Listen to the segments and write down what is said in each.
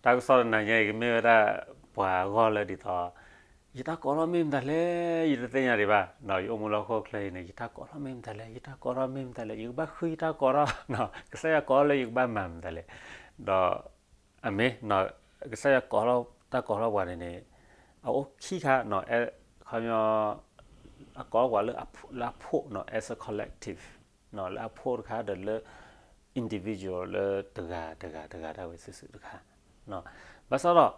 တၢ်ကစီၣ်တနၤညါအံၤကမ့ၢ်ဝဲဒၣ် ပှၤအဂီၢ်လၢဒ်သိး ယတၢ်ကိးထီၣ်မ့ၢ်မတၤလဲၣ် ယတသ့ၣ်ညါဒံးဘၣ်, ယအိၣ်မူလၢဟီၣ်ခိၣ်ချၢအံၤန့ၣ် ယတၢ်ကိးထီၣ်မ့ၢ်မတၤလဲၣ် ယတၢ်ကိးထီၣ်မ့ၢ်မတၤလဲၣ် ယကဘၣ်ဃုယတၢ်ကိးထီၣ်, ကစၢ်ယွၤကိးလၢယကဘၣ်မၤမတၤလဲၣ်, ဒီး အမ့ၢ် ကစၢ်ယွၤကိးထီၣ်တၢ်ကိးထီၣ်ပှၤန့ၣ်န့ၣ် အအိၣ်ခံခါ, ခီပညီ အကိးထီၣ်ပှၤလၢအဖှိၣ် as a collective, လၢအဖှိၣ်တခါဒီးလၢ individual လၢတဂၤတဂၤတဂၤတၢ်ဝဲစုာ်စုာ်တခါ, ဘၣ်ဆၣ်ဒီး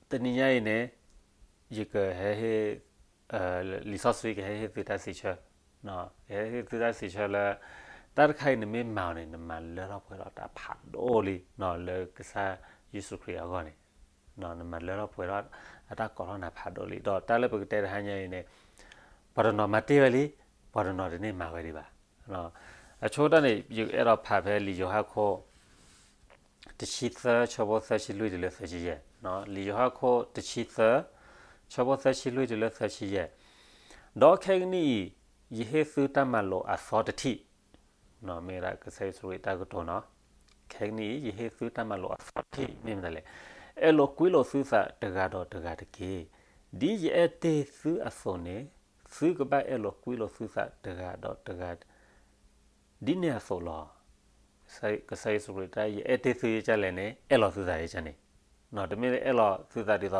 တနံၤညါအံၤန့ၣ် ယကဟဲဟ့ၣ် လံာ်စီဆှံကဟဲဟ့ၣ်သုတၢ်စံးဆၢ, ကဟဲဟ့ၣ်သုတၢ်စံးဆၢလၢ တၢ်တခါအံၤနမ့ၢ်မၤအီၤန့ၣ် နမၤလၢထီၣ်ပှဲၤထီၣ်တၢ်ဖးဒိၣ်လံ လၢကစၢ်ယ့ၣ်ၡူးခရံာ်အဂီၢ်န့ၣ်, နမၤလၢထီၣ်ပှဲၤထီၣ်အတၢ်ကိးထီၣ်နၤဖးဒိၣ်လံ, ဒီးတၢ်လၢပကတဲတဟါညါအံၤန့ၣ် ပှၤတနီၤမၤတ့ၢ်ဝဲလံ, ပှၤတနီၤတန့ၢ်မၤဝဲဒံးဘၣ်. အဆိကတၢၢ်န့ၣ် ယအဲၣ်ဒိးဖးဖဲလံာ်ယိၤဟၣ်ခိၣ် တဆံသၢ ဆၢဖိသၢဆံလွံၢ်တုၤလၢသၢဆံယဲၢ်, လံာ်ယိၤဟၣ်ခိၣ်တဆံသၢ ဆၢဖိသၢဆံလွံၢ်တုၤလၢသၢဆံယဲၢ်, ဒီးခဲကနံၣ်အံၤ ယဟ့ၣ်သုတၢ်မၤလိာ်အသီတထံၣ်, မ့ၢ်ဝဲဒၣ်ကစၢ်ယ့ၣ်ၡူးခရံာ်တၢ်ကတိၤနီၤ, ခဲကနံၣ်အံၤ ယဟ့ၣ်သုတၢ်မၤလိာ်အသီတထံၣ် မ့ၢ်မတၤလဲၣ်, အဲၣ်လိာ်ကွံလိာ်သုသးတဂၤဒီးတဂၤတက့ၢ်. ဒ်ယအဲၣ်တ့ၢ်သုအသိးန့ၣ် သုကဘၣ်အဲၣ်လိာ်ကွံလိာ်သုသးတဂၤဒီးတဂၤ ဒ်န့ၣ်အသိးလီၤ. ကစၢ်ယ့ၣ်ၡူးခရံာ်တၢ် ယအဲၣ်တ့ၢ်သုယကလဲၣ်န့ၣ် အဲၣ်လီၤသုသးယကန့ၣ်, တမ့ၢ်အဲၣ်လီၤသုသးဒ်သိး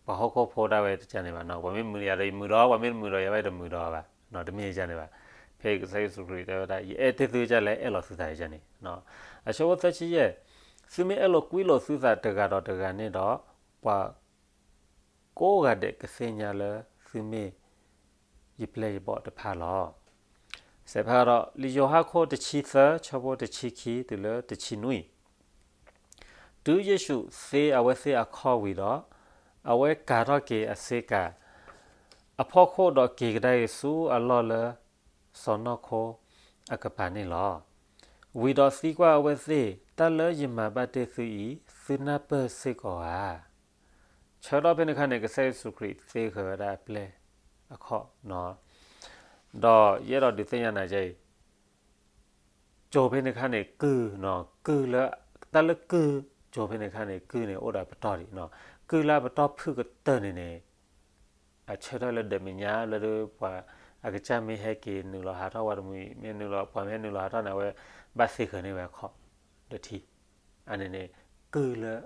ပှၤဟီၣ်ခိၣ်ဖိဒၣ်ဝဲတကန့ၣ်ဘၣ်, ပှၤမ့ၢ်မုာ်ယၤဒီးယမုာ်ဒီး, ပှၤမ့ၢ်တမုာ်ဒီးယၤဘၣ်ယတမုာ်ဒီးဘၣ်, တမ့ၢ်ယကန့ၣ်ဘၣ်. ဖဲကစၢ်ယ့ၣ်ၡူးခရံာ်တဲဝဲဒၣ် ယအဲၣ်တ့ၢ်သုယကလဲၣ် အဲၣ်လီၤသုသးယကန့ၣ်, အဆၢဖိသၢဆံယဲၢ်, သုမ့ၢ်အဲၣ်လိာ်ကွံလိာ်သုသးတဂၤဒီးတဂၤန့ၣ်ဒီး ပှၤ ကိးဂၤဒဲးကသ့ၣ်ညါလၢသုမ့ၢ်ယပျဲၢ်ယဘီၣ်တဖၣ်လီၤ. စဲးဖးဒီး လံာ်ယိၤဟၣ်ခိၣ်တဆံသၢ ဆၢဖိတဆံခံတုၤလၢတဆံနွံ, တုၤယ့ၣ်ၡူးသ့အဝဲသ့ၣ်အခီၣ်ဝံၤဒီး, အဝဲကၤထီၣ်က့ၤအဆ့ကၤ အဖီခိၣ်ဒီးက့ၤကဒါက့ၤဆူအလီၢ်လၢ စီၢ်နီၤခိအကပၤန့ၣ်လီၤ. ဝံၤဒီးသံကွၢ်အဝဲသ့ၣ်, တၢ်လၢယမၤဘၣ်တ့ၢ်သုအံၤ သုနၢ်ပၢၢ်စ့ၢ်ကီးဧါ. ဆၢကတီၢ်ဖဲန့ၣ်အခါန့ၣ် ကစၢ်ယ့ၣ်ၡူးခရံာ်သ့ဃၢၤဝဲဒၣ်အပျဲၢ်အခီၣ်, ဒီးယအဲၣ်ဒိးဒုးသ့ၣ်ညါနၤကဲအံၤ ကၠိၤဖဲန့ၣ်အခါန့ၣ် ကုၢ်, ကုၢ်လၢ, တၢ်လၢကုၢ်, ကၠိၤဖဲန့ၣ်အခါန့ၣ် ကုၢ်န့ၣ်အိၣ်ဒီးပတီၢ်ဒံး, ကုၢ်လၢအပတီၢ်ဖုၣ်ကတၢၢ်န့ၣ်န့ၣ် အဆၢထၢၣ်လၢဒၢးမဲာ်ညါလၢဒုးပှၤ အကစၢ်မ့ၢ်ဟဲက့ၤနုာ်လီၤဟးထီၣ်ဝဲတမံၤ မ့ၢ်နုာ်လီၤ ပှၤမ့ၢ်ဟဲနုာ်လီၤဟးထီၣ်န့ၣ် အဝဲဘၣ်သ့ဃၢၤန့ၢ်ဝဲအခီၣ်တထံၣ်, အန့ၣ်န့ၣ် ကုၢ်လၢ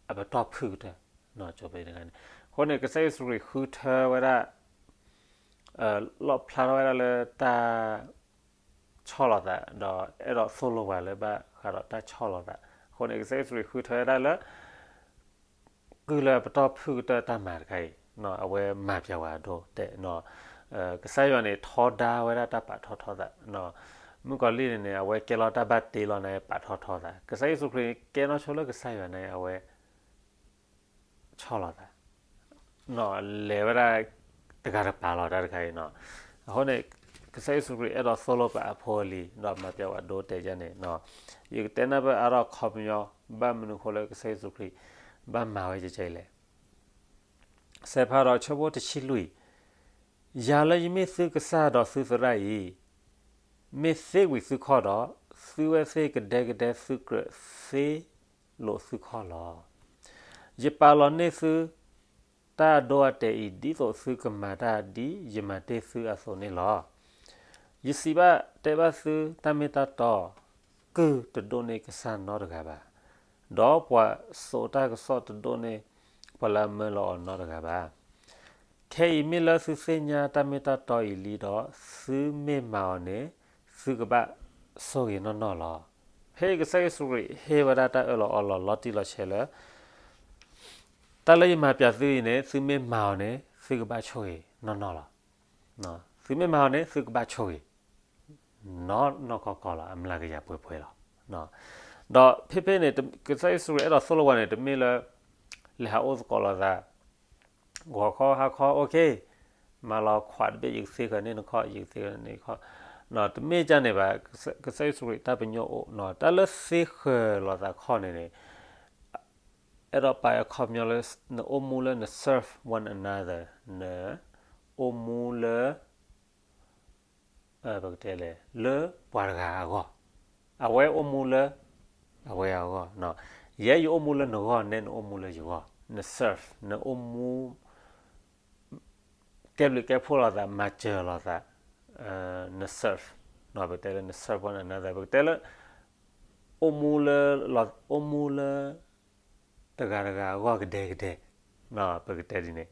အပတီၢ်ဖုၣ်ကတၢၢ်, ကၠိၤဖဲန့ၣ်အခါန့ၣ်, အဃိန့ၣ် ကစၢ်ယ့ၣ်ၡူးခရံာ်ဃုထၢဝဲဒၣ် လီၣ်ဖျါထီၣ်ဝဲဒၣ်လၢတၢ် ဆီၣ်လီၤသး ဒီးအဲၣ်ဒိးသိၣ်လိပှၤလၢဘၣ်ဃးဒီးတၢ်ဆီၣ်လီၤသး, အဃိန့ၣ် ကစၢ်ယ့ၣ်ၡူးခရံာ်ဃုထၢဝဲဒၣ်လၢ ကုၢ်လၢအပတီၢ်ဖုၣ်ကတၢၢ်တၢ်မၤတခါအံၤ, အဝဲမၤပျးဝဲအဒိတဲာ်, ကစၢ်ယွၤန့ၣ် ထီဒါဝဲဒၣ်တၢ်ပာ်ထီၣ်ထီသး, မုၣ်ကီၤလံၢ်န့ၣ်န့ၣ် အဝဲကဲလီၤတၢ်ဘၣ်တ့လီၤန့ၣ် ပာ်ထီၣ်ထီသး, ကစၢ်ယ့ၣ်ၡူးခရံာ်ကဲနီၢ်ဆိလၢကစၢ်ယွၤန့ၣ် အဝဲ ဆီၣ်လီၤသး, လဲၤဝဲဒၣ်တဂၤတပၤလီၤတၢ်တခါအံၤနီၤ, အဃိန့ၣ် ကစၢ်ယ့ၣ်ၡူးခရံာ်အဲၣ်ဒိးသိၣ်လိပှၤအဖိအလံၤ ဒီးမၤပျးဝဲဒိတဲာ်ယါန့ၣ်, ယကတဲနၢ်ပၢၢ်အါထီၣ်ခီပညီ ဘၣ်မနုၤအဃိလၢကစၢ်ယ့ၣ်ၡူးခရံာ် ဘၣ်မၤဝဲကဲကဲအံၤလဲၣ်. စဲးဖးဒီးဆၢဖိတဆံလွံၢ်, ယၤလၢယမ့ၢ်သုကစၢ်ဒီးသုသရၣ်အံၤ, မ့ၢ်သ့ဝံၤသုခီၣ်ဒီး, သုဝဲသ့ၣ်ကဒဲကဒဲသုကြၢးသ့လိာ်သုခီၣ်လီၤ. ယပာ်လီၤန့ၢ်သု တၢ်အဒိအတဲာ်အံၤ ဒ်သိးသုကမၤတၢ်ဒ်ယမၤတ့ၢ်သုအသိးန့ၣ်လီၤ. ယစံးဘၣ်တဲဘၣ်သုတၢ်မ့ၢ်တၢ်တီ, ကုၢ်တဒိးန့ၢ်ကစၢ်နီတဂၤဘၣ်, ဒီးပှၤစိာ်တၢ်ကစီၣ်တဒိးန့ၢ်ပှၤလၢအမၢလီၤအီၤနီတဂၤဘၣ်. ခဲအံၤမ့ၢ်လၢသုသ့ၣ်ညါတၢ်မ့ၢ်တၢ်တီအံၤလံဒီး, သုမ့ၢ်မၤအီၤန့ၣ် သုကဘၣ်ဆိၣ်ဂ့ၤနီၢ်နီၢ်လီၤ. ဖဲအံၤကစၢ်ယ့ၣ်ၡူးခရံာ်ဟ့ၣ်ဝဲဒၣ်တၢ်အၢၣ်လီၤအီလီၤလီၤတံၢ်လီၤဆဲးလၢ တၢ်လၢယမၤပျးသုအံၤန့ၣ် သုမ့ၢ်မၤအီၤန့ၣ် သုကဘၣ်ဆိၣ်ဂ့ၤနီၢ်နီၢ်လီၤ. သုမ့ၢ်မၤအီၤန့ၣ် သုကဘၣ်ဆိၣ်ဂ့ၤ နီၢ်နီၢ်ကီၢ်ကီၢ်လီၤ, အမျးကယၤပှဲၤပှဲၤလီၤ. ဒီးဖဲဖဲန့ၣ် ကစၢ်ယ့ၣ်ၡူးခရံာ်အဲၣ်ဒိးသိၣ်လိပှၤန့ၣ် တမ့ၢ်လၢ လဲၤဟးအိၣ်သကိးလိာ်သး ဂီၤခီဟါခီ အိၣ်ခ့ မၤလီၤခွးတဘ့ၣ် ယကသ့ဃၢၤန့ၢ်နခီၣ် ယကသ့ဃၢၤန့ၢ်နခီၣ်, တမ့ၢ်ကန့ၣ်ဘၣ်. ကစၢ်ယ့ၣ်ၡူးခရံာ်တၢ်ပညိၣ်အိၣ် တၢ်လၢသ့ဃၢၤလိာ်သးခီၣ်န့ၣ်န့ၣ် အဲၣ်ဒိးပာ်အခီပညီလၢ နအိၣ်မူလၢန serve one another, နအိၣ်မူလၢ ပကတဲလဲၣ် လၢပှၤတဂၤအဂီၢ်, အဝဲအိၣ်မူလၢ အဝဲအဂီၢ်, ယဲယအိၣ်မူလၢနဂီၢ် နဲနအိၣ်မူလၢယဂီၢ်, န serve နအိၣ်မူ ကဲဘျုးကဲဖှိၣ်လိာ်သး မၤစၢၤလိာ်သး, န serve, ပကတဲလၢန serve one another ပကတဲလၢ အိၣ်မူလၢ အိၣ်မူလၢ တဂၤတဂၤအဂီၢ်ကဒဲကဒဲ, ပကတဲဒ်န့ၣ်,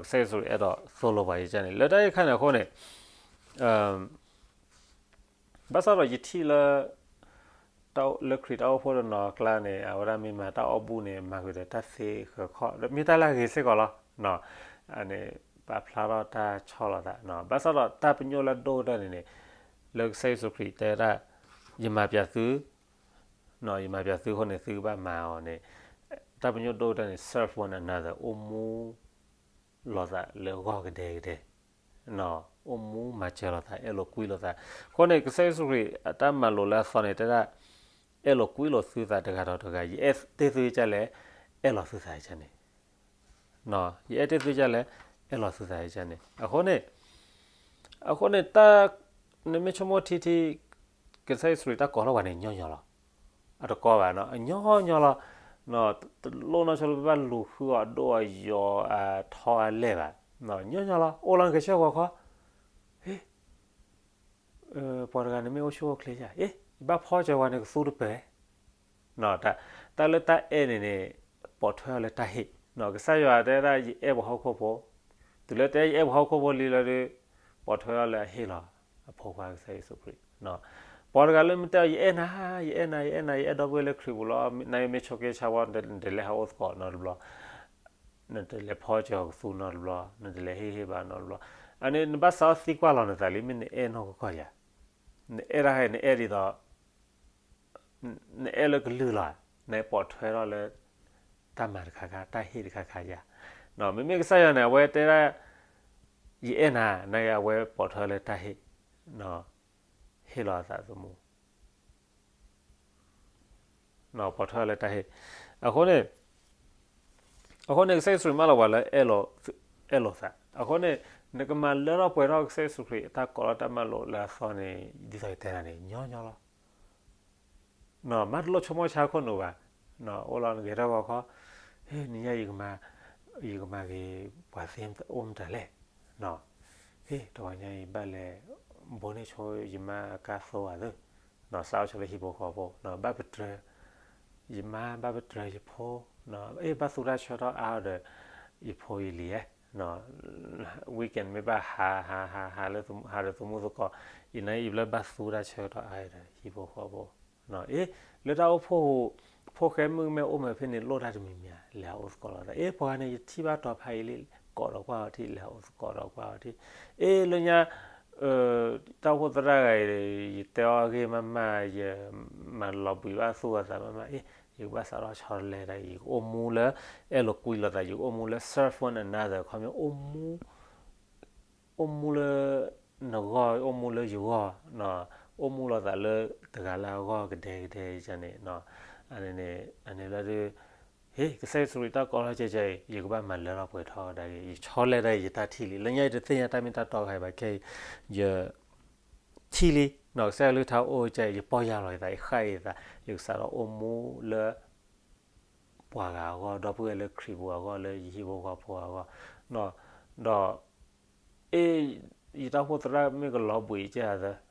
ကစၢ်ယ့ၣ်ၡူးခရံာ်အဲၣ်ဒိးသိၣ်လိပှၤယကန့ၣ် လၢတၢ်အံၤခါန့ၣ်အဃိန့ၣ် ဘၣ်ဆၣ်ဒီးယထံၣ်လၢ လၢခရံာ်တၢ်အိၣ်ဖှိၣ်တနီၤအကျါန့ၣ် အဝဲဒၣ်မ့ၢ်မၤတၢ်အီၣ်ဘူၣ်န့ၣ် မၤဃုာ်ဒီးတၢ်သ့ဃၢၤခီၣ် ဒီးမ့ၢ်တၢ်လၢအဂ့ၤစ့ၢ်ကီးလီၤ. အန့ၣ် ပာ်ဖျါထီၣ်တၢ်ဆီၣ်လီၤသး, ဘၣ်ဆၣ်ဒီးတၢ်ပညိၣ်လၢအဒိၣ်ကတၢၢ်န့ၣ်န့ၣ် လၢကစၢ်ယ့ၣ်ၡူးခရံာ်တဲဝဲဒၣ် ယမၤပၠးသု ယမၤပၠးသုအဃိန့ၣ် သုကဘၣ်မၤအီၤန့ၣ်, တၢ်ပညိၣ်ဒိၣ်ကတၢၢ်န့ၣ် serve one another အိၣ်မူလိာ်သးလၢအဂီၢ်ကဒဲကဒဲ, အိၣ်မူမၤစၢၤလိာ်သး အဲၣ်လိာ်ကွံလိာ်သး, အဃိန့ၣ် ကစၢ်ယ့ၣ်ၡူးခရံာ်အတၢ်မၤလိာ်လၢအသီန့ၣ် တဲဒၣ် အဲၣ်လိာ်ကွံလိာ်သုသးတဂၤဒီးတဂၤ, ယအဲၣ်တ့ၢ်သုကလဲၣ် အဲၣ်လီၤသုသးကန့ၣ်, ယအဲၣ်တ့ၢ်သုကလဲၣ် အဲၣ်လီၤသုသးကန့ၣ်, အဃိန့ၣ် အဃိန့ၣ်တၢ် နမ့ၢ်ဆိကမိၣ်ထံထံ ကစၢ်ယ့ၣ်ၡူးခရံာ်တၢ်ကိးထီၣ်ပှၤန့ၣ် ညီညီလီၤ. အတကိးဘၣ်နီၤ, အညီညီလီၤ. တလိၣ်နီၢ်ဆိလၢပဘၣ်လူၤဃုအီၤ ဒိၣ်အယီၤ အထီအလဲၢ်ဘၣ်, ညီညီလီၤ. အိၣ်လီၤနကဆှၢဂီၤခီ, ဟ့ၣ် ပှၤတဂၤန့ၣ်မ့ၢ်အိၣ်ဆူၣ်အိၣ်ချ့ယၤ, အ့ ယဘၣ်ဖီစၢၤဝဲန့ၣ် ကသူတပၢၢ် တၢ်လၢတၢ်အဲၣ်န့ၣ်န့ၣ် ပိာ်ထွဲအီၤလၢတၢ်ဟ့ၣ်, ကစၢ်ယွၤတဲဒၣ် ယအဲၣ်ပှၤဟီၣ်ခိၣ်ဖိ, တုၤလၢတဲယအဲၣ်ပှၤဟီၣ်ခိၣ်ဖိလံလၢဒုး ပိာ်ထွဲအီၤလၢအဟ့ၣ်လီၤ အဖိခွါကစၢ်ယ့ၣ်ၡူးခရံာ်, ပှၤတဂၤလၢမ့ၢ်တဲအီၤ ယအဲၣ်နၤ, ယအဲၣ်နၤ, ယအဲၣ်နၤ, ယအဲၣ်ဒီပုၢ်ဝဲၢ်လၢခရံာ်ပူၤလီၤ, နမ့ၢ်ဆိးက့ဆါဝဲ နတလဲၤဟးအိၣ်သကိးနီတဘျီ နတလဲၤဖီစၢၤအီၤကသူနီတဘျီ, နတလဲၤဟ့ၣ်ဂံၢ်ဟ့ၣ်ဘါနီတဘျီ, အန့ၣ် နဘၣ်စးထီၣ်သံကွၢ်လီၤနသးလံ မ့ၢ်နအဲၣ်နီၢ်ကီၢ်ကီၢ်ယၤ, နအဲၣ်တၢ်ဟဲ နအဲၣ်ဒ်သိး နအဲၣ်လၢကလုၢ်လီၤ, နပိာ်ထွဲထီၣ်လၢ တၢ်မၤတခါခါ တၢ်ဟ့ၣ်တခါခါယၤ, မ့မ့ၢ်ကစၢ်ယွၤန့ၣ် အဝဲတဲဒၣ် ယအဲၣ်နၤ နအဝဲပိာ်ထွဲလၢတၢ်ဟ့ၣ်, ဟ့ၣ်လီၤအသးသမူ ပိာ်ထွဲလၢတၢ်ဟ့ၣ်, အဃိန့ၣ် အဃိန့ၣ် ကစၢ်ယ့ၣ်ၡူးခရံာ်မၢလီၤပှၤလၢ အဲၣ်လိာ်သး, အဃိန့ၣ် နကမၤလၢထီၣ်ပှဲၤထီၣ်ကစၢ်ယ့ၣ်ၡူးခရံာ်အတၢ်ကိးလီၤတၢ်မၤလိာ်လၢအသီန့ၣ် ဒ်သိးယတဲနၤန့ၣ် ညီညီလီၤ. မ့ၢ်တလိၣ်ဆိကမိၣ်ဆါခိၣ်နူာ်ဘၣ်, အိၣ်လီၤနဂဲၤထီၣ်ဂီၤခီ, ဟ့ၣ် နညါ ယကမၤဂ့ၤပှၤသ့အိၣ်မတၤလဲၣ်, ဟ့ၣ် တဂီၤညါအံၤဘၣ်လဲၤ ဘိန့ၢ်ဆိ ယမါအကါသိအသး, စးထီၣ်ဆိလၢဟံၣ်ဖိဃီဖိ, ဘၣ်ပတြၢၤ ယမါ ဘၣ်ပတြၢၤယဖိ, အ့ၣ် ဘၣ်သူတၢ်ဆၢထီၣ်အါဒီး ယဖိယလံၤဧၢ, weekend မ့ၢ်ဘၣ်ဟး ဟး ဟး ဟးလၢ ဟးဒီးသမူသကိး, ယနၢ်အံၤဘျၢဘၣ်သူတၢ်ဆၢကတီၢ်အါဒီး ဟံၣ်ဖိဃီဖိ, အ့ၣ် လၢတၢ်အိၣ်ဖှိၣ် ဖိၣ်ဃဲမုၣ်ကမဲအိၣ်မးဖဲန့ၣ် လိၣ်တၢ်တမံၤမံၤဧါ, လဲၤဟးအိၣ်သကိးလီၤသး, အ့ၣ် ပှၤဂၤန့ၣ် ယထံၣ်ဘၣ်တီၤဖးအံၤလံ, ကိးဒီးကွၢ်အီၤထံၣ် လဲၤဟးအိၣ်သကိးဒီးကွၢ်အီၤထံၣ်, အ့ၣ် လၢညါ တၢ်အိၣ်ဖှိၣ်သရၣ်ဂၤအံၤ ယတဲအီၤအဂ့ၢ်မးမး ယမၤလီၤဘှံးဘၣ်သူၣ်အသးမးမး, အ့ၣ် ယကဘၣ်စးထီၣ်ဆီတလဲတၢ်, ယကအိၣ်မူလၢ အဲၣ်လိာ်ကွံလိာ်သး, ယကအိၣ်မူလၢ serve one another ခီပညီ အိၣ်မူလၢနဂီၢ် အိၣ်မူလၢယဂီၢ်, အိၣ်မူလိာ်သးလၢတဂၤလၢအဂီၢ်ကဒဲကဒဲန့ၣ်, အန့ၣ်န့ၣ် အန့ၣ်လၢဒုး ဟ့ၣ် ကစၢ်ယ့ၣ်ၡူးခရံာ်တၢ်ကိးထီၣ်ကဲကဲအံၤ ယကဘၣ်မၤလၢထီၣ်ပှဲၤထီၣ်ဒၣ်ဂ့ၤ, ယဆီလဲတၢ်အံၤ ယတၢ်ထံၣ်လံ, လၢညါယတသ့ၣ်ညါတၢ်မ့ၢ်တၢ်တီတခါအံၤဘၣ်ခဲအံၤ, ယ ထံၣ်လံ, ကစၢ်ယွၤကလုၢ်ကထါအိၣ်ကဲအံၤ ယပီၢ်ယၢ်လီၤယသး ယဃၣ်အံၤယသး, ယကစးထီၣ်အိၣ်မူလၢ ပှၤဂၤအဂီၢ်, ဒီပုၢ်ဝဲၢ်လၢခရံာ်ပူၤအဂီၢ်, လၢယဟံၣ်ဖိဃီဖိအဂီၢ်, ဒီး အ့ၣ် ယတၢ်အိၣ်ဖှိၣ်သရၣ်မ့ၢ်ကလီၤဘှံးကဲသ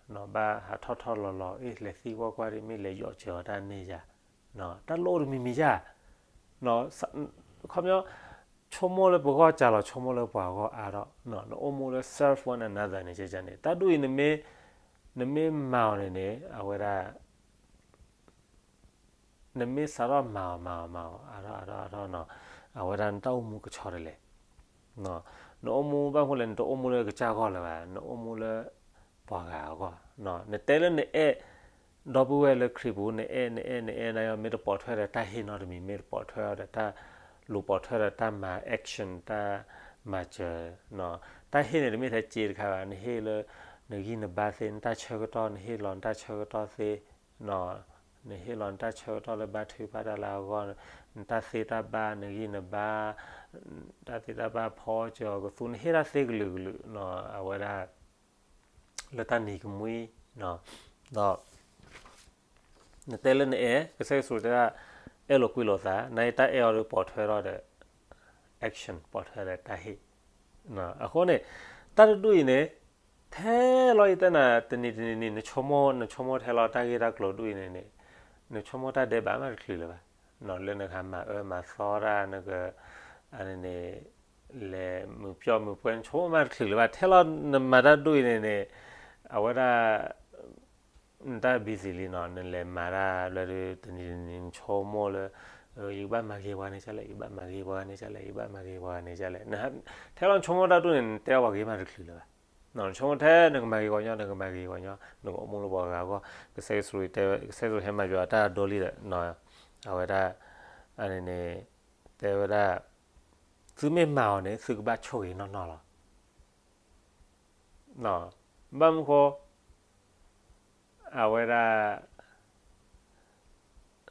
း, ဘၣ်ဟးထီၣ်ထီၣ်လီၤလီၤ, အ့ၣ် လဲၤသံကွၢ်ကွၢ်ဒ် မ့ၢ်လဲၤယီၤစၢၤအီၤတၢ်န့ၢ်ယၤ, တၢ်လိၣ်တမံၤမံၤယၤ, ခီပညီ ဆိကမိၣ်လၢပဂီၢ်စှၤလီၤ ဆိကမိၣ်လၢပှၤဂီၢ်အါထီၣ်, နအိၣ်မူလၢ serve one another န့ၣ် ကဲန့ၣ်, တၢ်ဒ်အံၤ နမ့ၢ်မၤအီၤန့ၣ်န့ၣ် အဝဲဒၣ် နမ့ၢ်စးထီၣ်မၤအီၤ မၤအီၤ မၤအီၤ အါထီၣ် အါထီၣ် အါထီၣ်နီၤ, အဝဲဒၣ်နတၢ်အိၣ်မူကဆီတလဲ, နအိၣ်မူဘၣ်မနုၤလဲၣ် နတအိၣ်မူလၢကစၢ်ဂီၢ်လၢၤဘၣ်, နအိၣ်မူလၢပှၤဂၤအဂီၢ်, နတဲလၢနအဲၣ် ဒီပုၢ်ဝဲၢ်လၢခရံာ်ပူၤ နအဲၣ် နအဲၣ် နအဲၣ် နအဲၣ် မ့ၢ်တပိာ်ထွဲဒီးတၢ်ဟ့ၣ်နီတမံၤ, မ့ၢ်တပိာ်ထွဲဒီးတၢ် လူၤပိာ်ထွဲဒီးတၢ်မၤ action တၢ်မၤစၢၤ, တၢ်ဟ့ၣ်န့ၣ် တမ့ၢ်ထဲစ့တခါဘၣ်, နဟ့ၣ်လၢ နဂံၢ်နဘါသ့, နတၢ်ဆၢကတီၢ် နဟ့ၣ်လီၤနတၢ်ဆၢကတီၢ်သ့, နဟ့ၣ်လီၤနတၢ်ဆၢကတီၢ်လၢဘါထုကဖၣ်တၢ်လၢအဂီၢ်, နတၢ်သ့တၢ်ဘၣ် နဂံၢ်နဘါ, တၢ်သ့တၢ်ဘၣ်ဖီစၢၤအီၤကသူ နဟ့ၣ်တၢ်သ့ကလုာ်ကလုာ်, အဝဲဒၣ် လၢတၢ်နံၤကမှံ, ဒီး နတဲလၢနအဲၣ် ကစၢ်ယ့ၣ်ၡူးခရံာ်တဲဒၣ် အဲၣ်လိာ်ကွံလိာ်သး နတၢ်အဲၣ်အီၤဒီးပိာ်ထွဲထီၣ်ဒီး action ပိာ်ထွဲဒီးတၢ်ဟ့ၣ်. အဃိန့ၣ် တၢ်တဒူၣ်အံၤန့ၣ် ထဲလီၤယတဲနၤ တနံၤတနံၤနံၤ နဆိကမိၣ် နဆိကမိၣ်ထဲလီၤတၢ်ဂ့ၢ်တၢ်ကျိၤဒူၣ်အံၤန့ၣ်န့ၣ် နဆိကမိၣ်တၢ်ဒဲးဘးမးတချုးလၢၤဘၣ်. လၢနကမၤအၢမၤသီတၢ် နက အန့ၣ်န့ၣ် လဲၤမုာ်ပျီၣ်မုာ်ပှဲၤ နဆိကမိၣ်မးတချုးလၢၤဘၣ်. ထဲလီၤနမၤတၢ်ဒူၣ်အံၤန့ၣ်န့ၣ် အဝဲဒၣ် နတၢ် busy လံနီၤ နလဲၤမၤတၢ်လၢ တနံၤတနံၤနဆိကမိၣ်လၢ ယကဘၣ်မၤဂ့ၤပှၤန့ၣ်ဒ်လဲၣ် ယကဘၣ်မၤဂ့ၤပှၤန့ၣ်ဒ်လဲၣ် ယကဘၣ်မၤဂ့ၤပှၤန့ၣ်ဒ်လဲၣ်. ထဲလီၤနဆိကမိၣ်တၢ်ဒူၣ်န့ၣ် နတဲပှၤဂ့ၤမးတချုးလၢၤဘၣ်. နဆိကမိၣ်ထဲ နကမၤဂ့ၤပှၤညီ နကမၤဂ့ၤပှၤညီ နကအိၣ်မူလၢပှၤဂၤအဂီၢ် ကစၢ်ယ့ၣ်ၡူးခရံာ်တဲ ကစၢ်ယ့ၣ်ၡူးခရံာ်ဟဲမၤယွၤတၢ်ဒိလံဒီး အဝဲဒၣ် အန့ၣ်န့ၣ် တဲဝဲဒၣ် သုမ့ၢ်မၤအီၤန့ၣ် သုကဘၣ်ဆိၣ်ဂ့ၤနီၢ်နီၢ်လီၤ. ဘၣ်မနုၤဃိ အဝဲဒၣ်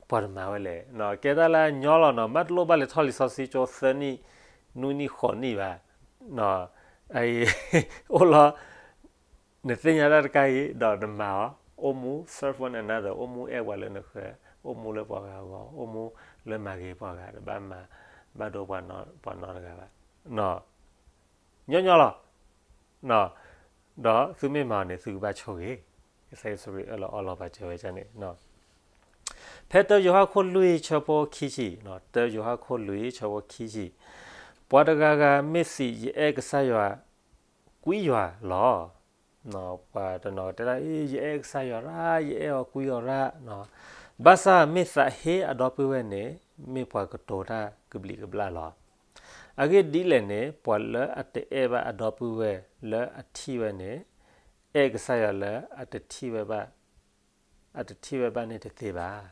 ပှၤတမၤဝဲလဲၣ်. ကဲတၢ်လၢအညီလီၤနီၤ မ့ၢ်တလိၣ်ဘၣ်လဲၤထီၣ်လံာ်စီဆှံကၠိသၢနံၣ် နွံနံၣ် ဃိးနံၣ်ဘၣ်. အိၣ်လီၤ နသ့ၣ်ညါတၢ်တခါအံၤ ဒီးနမၤအီၤ အိၣ်မူ serve one another အိၣ်မူအဲၣ်ပှၤလၢနဃၢၤ အိၣ်မူလၢပှၤဂၤအဂီၢ် အိၣ်မူလၢမၤဂ့ၤပှၤဂၤ တဘၣ်မၤ ဘၣ်ဒိပှၤနီတဂၤဘၣ်. ညီညီလီၤ. ဒီးသုမ့ၢ်မၤအီၤန့ၣ် သုကဘၣ်ဆိၣ်ဂ့ၤ. ကစၢ်ယ့ၣ်ၡူးခရံာ်အၢၣ်လီၤအီလီၤပာ်စၢၤဝဲဒ်န့ၣ် ဖဲတၢယိၤဟၣ်ခိၣ်လွံၢ်ဆၢဖိခံဆံ, တၢယိၤဟၣ်ခိၣ်လွံၢ်ဆၢဖိခံဆံ, ပှၤတဂၤဂၤမ့ၢ်စံး ယအဲၣ်ကစၢ်ယွၤ ကွံယွၤလီၤ. ပှၤတနီၤတဲဒၣ် ယအဲၣ်ကစၢ်ယွၤရၣ် ယအဲၣ်အီၤကွံအီၤရၣ်, ဘၣ်ဆၣ်မ့ၢ်သးဟ့အဒီပုၢ်ဝဲၢ်န့ၣ် မ့ၢ်ပှၤကတိၤတၢ်ကဘျံးကဘျၣ်လီၤ. အဂ့ၢ်ဒ်လဲၣ်န့ၣ် ပှၤလၢအတအဲၣ်ဘၣ်အဒီပုၢ်ဝဲၢ်လၢအထံၣ်ဝဲန့ၣ် အဲၣ်ကစၢ်ယွၤလၢအတထံၣ်ဝဲဘၣ် အတထံၣ်ဝဲဘၣ်န့ၣ်တသ့ဘၣ်.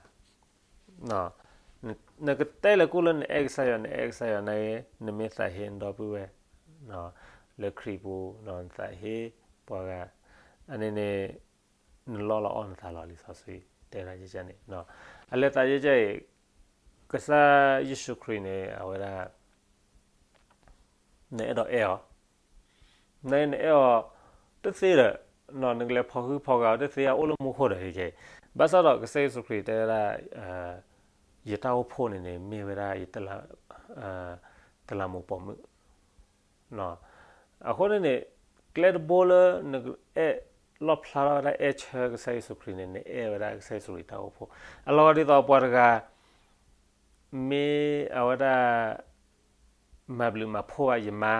နကတဲလဲၤကိၣ်လၢနအဲၣ်ကစၢ်ယွၤ နအဲၣ်ကစၢ်ယွၤန့ၣ်ဂ့ၤ နမ့ၢ်သးဟ့နဒီပုၢ်ဝဲၢ် လၢခရံာ်ပူၤ နသးဟ့ပှၤဂၤ အန့ၣ်န့ၣ် နလီလီၤအီၣ်နသးလီၤ လံာ်စီဆှံတဲဒၣ်ယဲန့ၣ် အလဲၤသးယဲအံၤ ကစၢ်ယ့ၣ်ၡူးခရံာ်န့ၣ် အဝဲဒၣ် နအဲၣ်ဒိးအဲၣ်အီၤ နအဲၣ်အီၤတသ့ဒီး နကလဲၤဖီၣ်ဟုဖီၣ်ဂာ်အီၤတသ့ အအိၣ်လၢမူခိၣ်ဒီး ဘၣ်ဆၣ်ဒီး ကစၢ်ယ့ၣ်ၡူးခရံာ်တဲဝဲဒၣ် ယတၢ်အိၣ်ဖှိၣ်န့ၣ်န့ၣ် မ့ၢ်ဝဲဒၣ် တလးမူးပိာ်မုၣ် အဃိန့ၣ်န့ၣ် ကျဲတဘိလၢနအဲၣ်လီၣ်ဖျါထီၣ်ဝဲဒၣ် အဲၣ်ဆၢကစၢ်ယ့ၣ်ၡူးခရံာ်န့ၣ် နအဲၣ်ဝဲဒၣ်ကစၢ်ယ့ၣ်ၡူးခရံာ်တၢ်အိၣ်ဖှိၣ် အလီၢ်ဒ်သိးပှၤတဂၤ မ့ၢ်အဝဲဒၣ် မၤဘျုးမၤဖှိၣ်ဘၣ်ယမါ,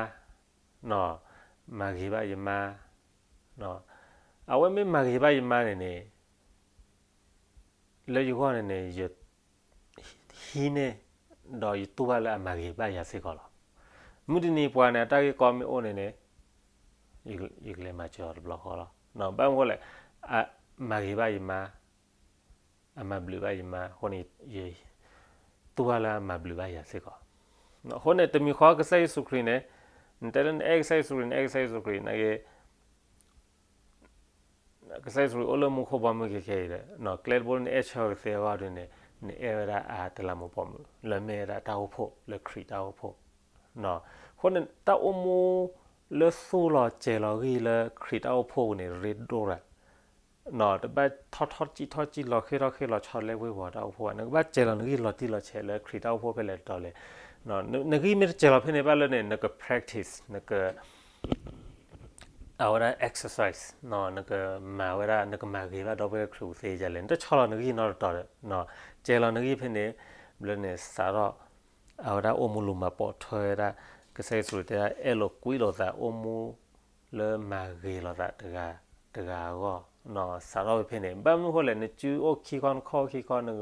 မၤဂ့ၤဘၣ်ယမါ, အဝဲမ့ၢ်မၤဂ့ၤဘၣ်ယမါန့ၣ်န့ၣ် လၢယဂီၢ်န့ၣ်န့ၣ် ယဟံးန့ၢ် ဒီးယတူၢ်ဘၣ်လၢအမၤဂ့ၤဘၣ်ယၤစ့ၢ်ကီးလီၤ. မုၢ်တနံၤပှၤန့ၣ် အတၢ်ဂ့ၢ်ကီမ့ၢ်အိၣ်န့ၣ်န့ၣ် ယကလဲၤမၤစၢၤအီၤတဘျီဃီလီၤ. ဘၣ်မနုၤလဲၣ်, အမၤဂ့ၤဘၣ်ယမါ, အမၤဘျုးဘၣ်ယမါအဃိန့ၣ် ယတူၢ်ဘၣ်လၢအမၤဘျုးဘၣ်ယၤစ့ၢ်ကီး. အဃိန့ၣ် တမံၤဃီကစၢ်ယ့ၣ်ၡူးခရံာ်န့ၣ် နတဲလၢနအဲၣ်ကစၢ်ယ့ၣ်ၡူးခရံာ် နအဲၣ်ကစၢ်ယ့ၣ်ၡူးခရံာ်န့ၣ်ဂ့ၤ ကစၢ်ယ့ၣ်ၡူးခရံာ်အိၣ်လၢမူခိၣ်ဘီမုၢ်ခဲခဲအံၤဒီး ကျဲတဘိလၢနအဲၣ်ဆၢကသ့အဂီၢ်ဒ်န့ၣ် နအဲၣ်ဝဲဒၣ်အတလးမူးပိာ်မုၣ် လၢမ့ၢ်ဝဲဒၣ်တၢ်အိၣ်ဖှိၣ်လၢခရံာ်တၢ်အိၣ်ဖှိၣ်. အဃိန့ၣ် တၢ်အိၣ်မူလၢသူၣ်လီၤစဲၤလီၤဂံၢ်လၢခရံာ်တၢ်အိၣ်ဖှိၣ်ပူၤန့ၣ် ရ့ဒိၣ်ရၣ် တဘၣ်ထီၣ်ထီၣ်ကံၣ်ထီၣ်ကံၣ်လီၤဃ့ၢ်ထီၣ်ဃ့ၢ်လီၤဆီလၢဝ့ၢ်ဝီၤတၢ်အိၣ်ဖှိၣ်ဘၣ်. နကဘၣ်စဲၤလီၤနဂံၢ်လီၤတံၢ်လီၤဆဲးလၢခရံာ်တၢ်အိၣ်ဖှိၣ်ဖဲလဲၣ်တတီၤလဲၣ်. နဂံၢ်မ့ၢ်တစဲၤလီၤဖဲန့ၣ်ဘၣ်လၢန့ၣ် နက practice နက အဝဲဒၣ် exercise နကမၤဝဲဒၣ် နကမၤဂ့ၤဘၣ်ဒီပုၢ်ဝဲၢ်ခရံာ်ပူၤသ့ဒ်လဲၣ် နတဆီၣ်လီၤနဂံၢ်နီတတီၤဒီး စဲၤလီၤနဂံၢ်ဖဲန့ၣ် ဘျီန့ၣ်စးထီၣ် အဝဲဒၣ်အိၣ်မူလူၤမၤပိာ်ထွဲဝဲဒၣ် ကစၢ်ယ့ၣ်ၡူးခရံာ်တဲဒၣ် အဲၣ်လိာ်ကွံလိာ်သးအိၣ်မူ လၢမၤဂ့ၤလိာ်သးတဂၤ တဂၤအဂီၢ် စးထီၣ်ဝဲဖဲန့ၣ် ဘၣ်မနုၤဃိလဲၣ် နစုအိၣ်ခံခီနခီၣ်ခံခီ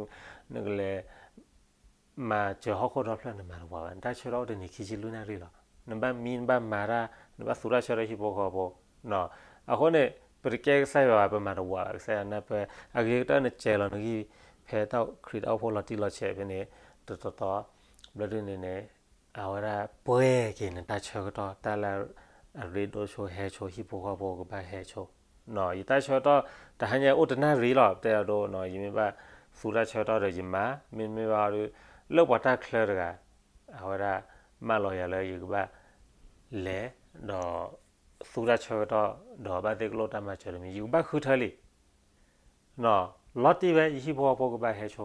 နကလဲၤ မၤစၢၤဟီၣ်ခိၣ်ဒီဖျၢၣ်နမၤတဝးဘၣ် နတၢ်ဆၢကတီၢ်အိၣ်တနံၤခံဆံလွံၢ်နၣ်ရံၣ်လီၤ. နဘၣ်မံ နဘၣ်မၤတၢ် နဘၣ်သူတၢ်ဆၢကတီၢ်ဟံၣ်ဖိဃီဖိ အဃိန့ၣ် ပတကဲကစၢ်ယွၤ ပမၤတဝးဘၣ် ကစၢ်ယွၤနၢ်ပၢၢ် အဂ့ၤကတၢၢ်နစဲၤလီၤနဂံၢ် ဖဲတၢ်ခရံာ်တၢ်အိၣ်ဖှိၣ်လီၤတံၢ်လီၤဆဲးဖဲန့ၣ် တတီၤတီၤ ဘျီဒ်န့ၣ်န့ၣ် အဝဲဒၣ်ပှဲၤက့ၤနတၢ်ဆၢကတီၢ် တၢ်လၢအရ့ဒိၣ်ဆိ ဟဲဆိဟံၣ်ဖိဃီဖိကဘၣ်ဟဲဆိ ယတၢ်ဆၢကတီၢ် တဟါညါအိၣ်တနၣ်ရံၣ်လီၤ တဲအဒိ ယမ့ၢ်ဘၣ်သူတၢ်ဆၢကတီၢ်ဒီးယမၤ မ့တမ့ၢ်ဘၣ်ဒီး လၢပှၤတၢ်ချၢတဂၤ အဝဲဒၣ်မၢလီၤယၤလၢယကဘၣ်လဲၤ ဒီးသူတၢ်ဆၢကတီၢ် ဒီးဘၣ်သ့ၣ်ကလိၣ်တၢ်မၤစၢၤတမံၤ ယကဘၣ်ဃုထၢလံ လီၤတံၢ်ဝဲ ယဟံၣ်ဖိဃီဖိကဘၣ်ဟဲဆိ,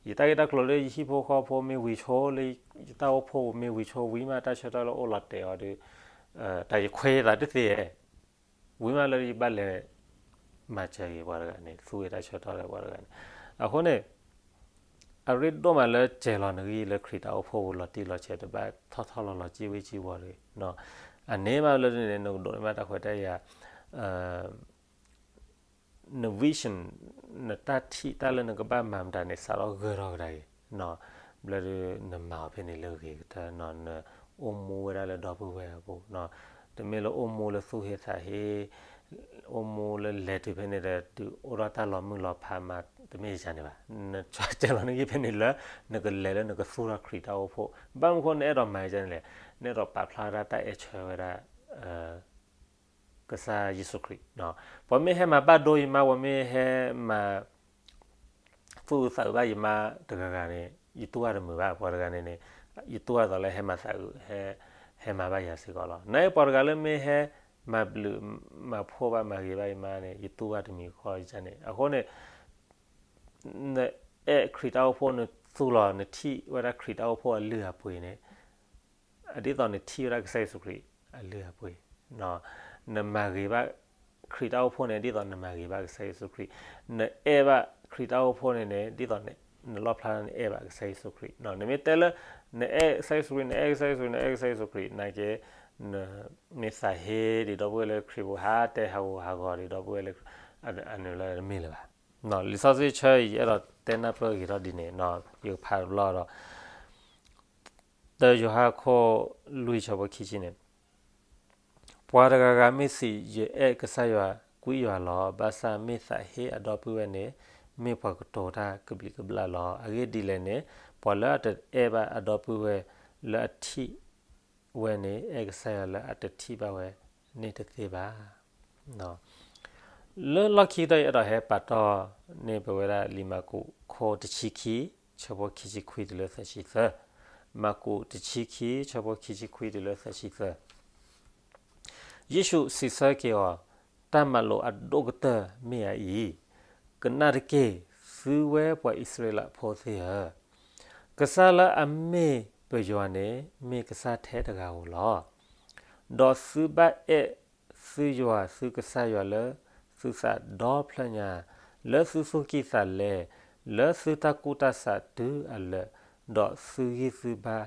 ယတၢ်ဂ့ၢ်တၢ်ကျိၤလၢယဟံၣ်ဖိဃီဖိမ့ၢ်ဝံၤဆိလၢ ယတၢ်အိၣ်ဖှိၣ်မ့ၢ်ဝံၤဆိဝံၤမး တၢ်ဆၢကတီၢ်လၢအိၣ်လီၤတဲာ်အီၤဒီး တၢ်ယခွဲးယသးတသ့ဧဲ, ဝံၤမးလၢယဘၣ်လဲၤ မၤစၢၤက့ၤပှၤတဂၤန့ၣ် သူဝဲတၢ်ဆၢကတီၢ်လၢပှၤတဂၤန့ၣ်, အဃိန့ၣ် အရ့ဒိၣ်မးလၢစဲၤလီၤနဂံၢ်လၢခရံာ်တၢ်အိၣ်ဖှိၣ်ပူၤလီၤတံၢ်လီၤဆဲး တဘၣ်ထီၣ်ထီၣ်လီၤလီၤ စံၣ်ဝ့စံၣ်ဝီၤတဂ့ၤ, အန့ၣ်မးလၢန့ၣ် နကဒိးန့ၢ်ဘၣ်တၢ်ခွဲးတၢ်ယာ် န vision နတၢ်ထံၣ်တၢ်လၢနကဘၣ်မၤမတၤန့ၣ် စးထီၣ်ဂၢၢ်ထီၣ်ကဒါက့ၤ, ဘျီဒုးနမၤအီၤဖဲန့ၣ်လၢဂ့ၤကတၢၢ်နီၤ, နအိၣ်မူဝဲဒၣ်လၢဒီပုၢ်ဝဲၢ်အပူၤ, တမ့ၢ်လၢအိၣ်မူလၢသူၣ်ဟ့သးဟ့ အိၣ်မူလၢလဲၤတုၤဖဲန့ၣ်ဒီး ဒုးအိၣ်ထီၣ်တၢ်လီၤမုၢ်လီၤဖးမး တမ့ၢ်ယၤန့ၣ်ဘၣ်, နစဲၤလီၤနဂံၢ်ဖဲန့ၣ်လၢ နကလဲၤလၢနကသူၣ်ထီၣ်ခရံာ်တၢ်အိၣ်ဖှိၣ်, ဘၣ်မနုၤဃိနအဲၣ်ဒိးမၤယၤန့ၣ်လဲၣ်, နအဲၣ်ဒိးပာ်ဖျါဝဲဒၣ်တၢ်အဲၣ်ဆၢဝဲဒၣ် ကစၢ်ယ့ၣ်ၡူးခရံာ်, ပှၤမ့ၢ်ဟဲမၤဘၣ်ဒိယမါ ပှၤမ့ၢ်ဟဲမၤ သူၣ်အုးသးအုးဘၣ်ယမါတဂၤဂၤန့ၣ် ယတူၢ်ဘၣ်တမုာ်ဘၣ်, ပှၤတဂၤန့ၣ်န့ၣ် ယတူၢ်ဘၣ်သိးလၢဟဲမၤသးအုး ဟဲမၤဘၣ်ယၤစ့ၢ်ကီးလီၤ. နပှၤတဂၤလၢမ့ၢ်ဟဲမၤဘျုးမၤဖှိၣ်ဘၣ်မၤဂ့ၤဘၣ်ယမါန့ၣ် ယတူၢ်ဘၣ်တမုာ်ဃီန့ၣ်, အဃိန့ၣ် နအဲၣ်ခရံာ်တၢ်အိၣ်ဖှိၣ် နသူၣ်လီၤ နထံၣ်ဝဲဒၣ်ခရံာ်တၢ်အိၣ်ဖှိၣ်အလုၢ်အပှ့ၤန့ၣ် ဒ်သိးနထံၣ်ဝဲဒၣ်ကစၢ်ယ့ၣ်ၡူးခရံာ်အလုၢ်အပှ့ၤ, နမၤဂ့ၤဘၣ်ခရံာ်တၢ်အိၣ်ဖှိၣ်န့ၣ် ဒ်သိးနမၤဂ့ၤဘၣ်ကစၢ်ယ့ၣ်ၡူးခရံာ်, နအဲၣ်ဘၣ်ခရံာ်တၢ်အိၣ်ဖှိၣ်န့ၣ်န့ၣ် ဒ်သိးနလီၣ်ဖျါနအဲၣ်ဘၣ်ကစၢ်ယ့ၣ်ၡူးခရံာ်, နမ့ၢ်တဲလၢ နအဲၣ်ကစၢ်ယ့ၣ်ၡူးခရံာ် နအဲၣ်ကစၢ်ယ့ၣ်ၡူး နအဲၣ်ကစၢ်ယ့ၣ်ၡူးခရံာ် နာ်က့ နမ့ၢ်သးဟ့ဒံးဒီပုၢ်ဝဲၢ်လၢခရံာ်ပူၤ ဟးတဲဟးဂူာ်ဟးဂီၤဒံးဒီပုၢ်ဝဲၢ်လၢ အနုာ်လၢတမ့ၢ်လၢၤဘၣ်. လံာ်စီဆှံဆၢအံၤ ယအဲၣ်ဒိးတဲနၢ်ပၢၢ်ဂ့ၤထီၣ်ဒ်န့ၣ်, ယကဖးတဘျီဒီး တၢယိၤဟၣ်ခိၣ်လွံၢ်ဆၢဖိခံဆံန့ၣ်, ပှၤတဂၤဂၤမ့ၢ်စံး ယအဲၣ်ကစၢ်ယွၤကွံယွၤလီၤ, ဘၣ်ဆၣ်မ့ၢ်သးဟ့အဒီပုၢ်ဝဲၢ်န့ၣ် မ့ၢ်ပှၤကတိၤတၢ်ကဘျံးကဘျၣ်လီၤ. အဂ့ၢ်ဒ်လဲၣ်န့ၣ် ပှၤလၢအတအဲၣ်ဘၣ်အဒီပုၢ်ဝဲၢ်လၢအထံၣ်ဝဲန့ၣ် အဲၣ်ကစၢ်ယွၤလၢအတထံၣ်ဘၣ်ဝဲန့ၣ်တသ့ဘၣ်. လၢလီၢ်ခံကတၢၢ် ယအဲၣ်ဒိးဟဲပာ်တီၢ်န့ၢ်ပဝဲဒၣ်လံာ်မၢ်ကူးခိၣ်တဆံခံ ဆၢဖိခံဆံခွံတုၤလၢသၢဆံသၢ, မၢ်ကူးတဆံခံ ဆၢဖိခံဆံခွံတုၤလၢသၢဆံသၢ. ယ့ၣ်ၡူးစံးဆၢက့ၤအီၤ, တၢ်မၤလိာ်အဒိၣ်ကတၢၢ်မ့ၢ်အအံၤ, ကနၣ်တက့ၢ်, သုဝဲပှၤအံၣ်စရ့လးဖိသ့ၣ်ဧၢ, ကစၢ်လၢအမ့ၢ်ပယွၤန့ၣ် မ့ၢ်ကစၢ်ထဲတဂၤဧိၤလီၤ. ဒီးသုဘၣ်အဲၣ်သုယွၤသုကစၢ်ယွၤလၢသုသးဒီဖျၢၣ်ညါ, လၢသုသူၣ်ကံၢ်သးလဲ, လၢသုတၢ်ကူၣ်တၢ်ဆးတုၤအလၢာ်, ဒီးသုဂံၢ်သုဘါ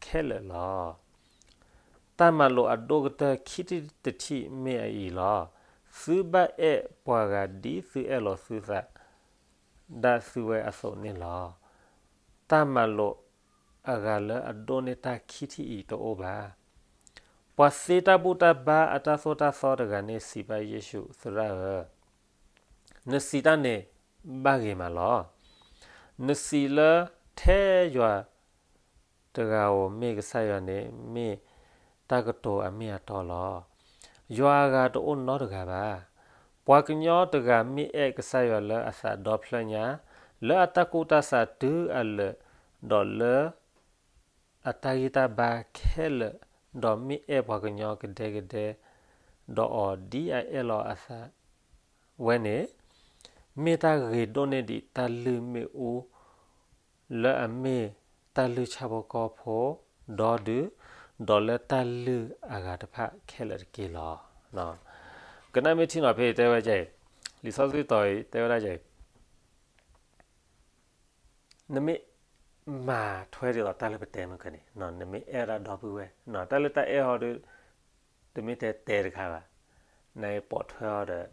ခဲလၢာ်လီၤ. တၢ်မၤလိာ်အဒိၣ်ကတၢၢ်ခံထံၣ်တထံၣ်မ့ၢ်အအံၤလီၤ. သုဘၣ်အဲၣ်ပှၤဂၤဒ်သုအဲၣ်လီၤသုသး ဒၣ်သုဝဲအသိးန့ၣ်လီၤ. တၢ်မၤလိာ်အဂၤလၢအဒိၣ်န့ၢ်တၢ်ခံထံၣ်အံၤတအိၣ်ဘၣ်. ပှၤသ့တၢ်ဘူၣ်တၢ်ဘါအတၢ်သိၣ်တၢ်သီတဂၤန့ၣ် စံးဘၣ်ယ့ၣ်ၡူး, သရၣ်ဧၢ, နစံးတၢ်န့ၣ်ဘၣ်ဂ့ၤမးလီၤ. နစံးလၢထဲယွၤတဂၤဧိၤ မ့ၢ်ကစၢ်ယွၤန့ၣ် မ့ၢ်တၢ်ကတိၤအမ့ၢ်အတီလီၤ. ယွၤအဂၤတအိၣ်နီတဂၤဘၣ်. ပှၤကညီတဂၤမ့ၢ်အဲၣ်ကစၢ်ယွၤလၢအသးဒီဖျၢၣ်ညါ, လၢအတၢ်ကူၣ်တၢ်ဆးတုၤအလၢာ်, ဒီးလၢ အတၢ်ဂံၢ်တၢ်ဘါခဲလၢာ်, ဒီးမ့ၢ်အဲၣ်ပှၤကညီကဒဲကဒဲ, ဒီးအီၤဒ်အအဲၣ်လီၤအသးဝဲန့ၣ်, မ့ၢ်တၢ်ဂ့ၤဒိၣ်န့ၢ်ဒံးတၢ်လုၢ်မ့ၣ်အူ လၢအမ့ၢ်တၢ်လုၢ်ဆၣ်ဖိကီၢ်ဖိဒီဒု, ဒီးလၢတၢ်လုၢ်အဂၤတဖၣ်ခဲလၢာ်တက့ၢ်လီၤ. ကနၣ်မ့ၢ်ထံနီၤဖဲအံၤတဲဝဲဒ်အံၤ, လံာ်စီဆှံတီၤအံၤတဲဝဲဒၣ်ဒ်အံၤ, နမ့ၢ်မၤထွဲဒ်သိးတၢ်လၢပတဲမုၢ်ကန့ၣ်, နမ့ၢ်အဲၣ်ဝဲဒၣ်ဒီပုၢ်ဝဲၢ်, တၢ်လၢတၢ်အဲၣ်ဟီဒီး တမ့ၢ်တဲတဲတခါဘၣ်, နပိာ်ထွဲအီၤဒီး